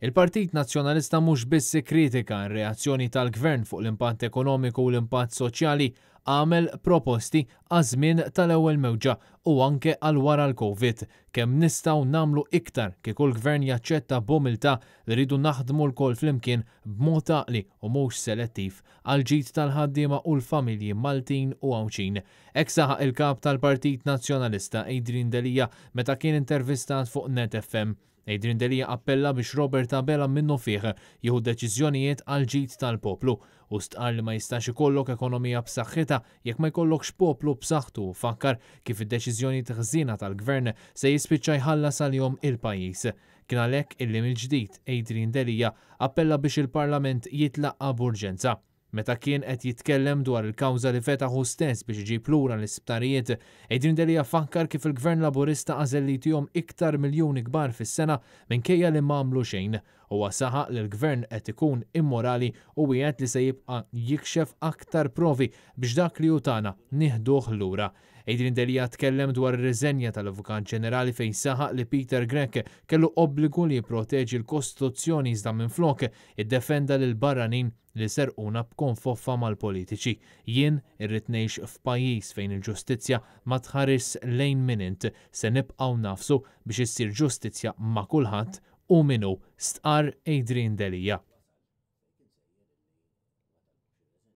Il-Partit Nazzjonalista mhux biss ikkritika r-reazzjoni tal-Gvern fuq l-impatt ekonomiku u l-impatt soċjali, għamel proposti għaż-żmien tal-ewwel mewġa u anke għal wara l-Covid. Kemm nistgħu nagħmlu iktar kieku l-Gvern jaċċetta b'umiltà li rridu naħdmu lkoll flimkien b'mod għaqli u mhux selettiv għall-ġid tal-ħaddiema u l-familji Maltin u Għawdxin. Hekk saħaq il-Kap tal-Partit Nazzjonalista Adrian Delia meta kien intervistat fuq Net FM. Adrian Delia appella biex Robert Abela minnufih jieħu deċiżjonijiet għall-ġid tal-poplu. Hu stqarr li ma jistax ikollok ekonomija b'saħħitha jekk ma jkollokx poplu b'saħħtu u fakkar kif id-deċiżjonijiet ħżiena tal-Gvern se jispiċċa jħallas għalihom il-pajjiż. Kien għalhekk illi mill-ġdid Adrian Delia appella biex il-Parlament jitlaqqa' b'urġenza. Meta kien qed jitkellem dwar il-kawża li fetaħ hu stess biex iġib lura l-isptarijiet, Adrian Delia fakkar kif il-Gvern Laburista għażel li jtihom iktar miljuni kbar fis-sena minkejja li m'għamlu xejn. Huwa saħaq li l-Gvern qed ikun immorali u wiegħed li se jibqa' jikxef aktar provi biex dak li hu tagħna nieħduh lura. Adrian Delia tkellem dwar ir-riżenja tal-Avukat Ġenerali fejn saħaq li Peter Grech kellu obbligu li jipproteġi l-Kostituzzjoni iżda minflok iddefenda lill-barranin li serquna b'konfoffa mal-politiċi. Jien irrid ngħix f'pajjiż fejn il-ġustizzja ma tħarisx lejn min int. Se nibqgħu nagħfsu biex issir ġustizzja ma' kulħadd hu min hu, stqarr Adrian Delia.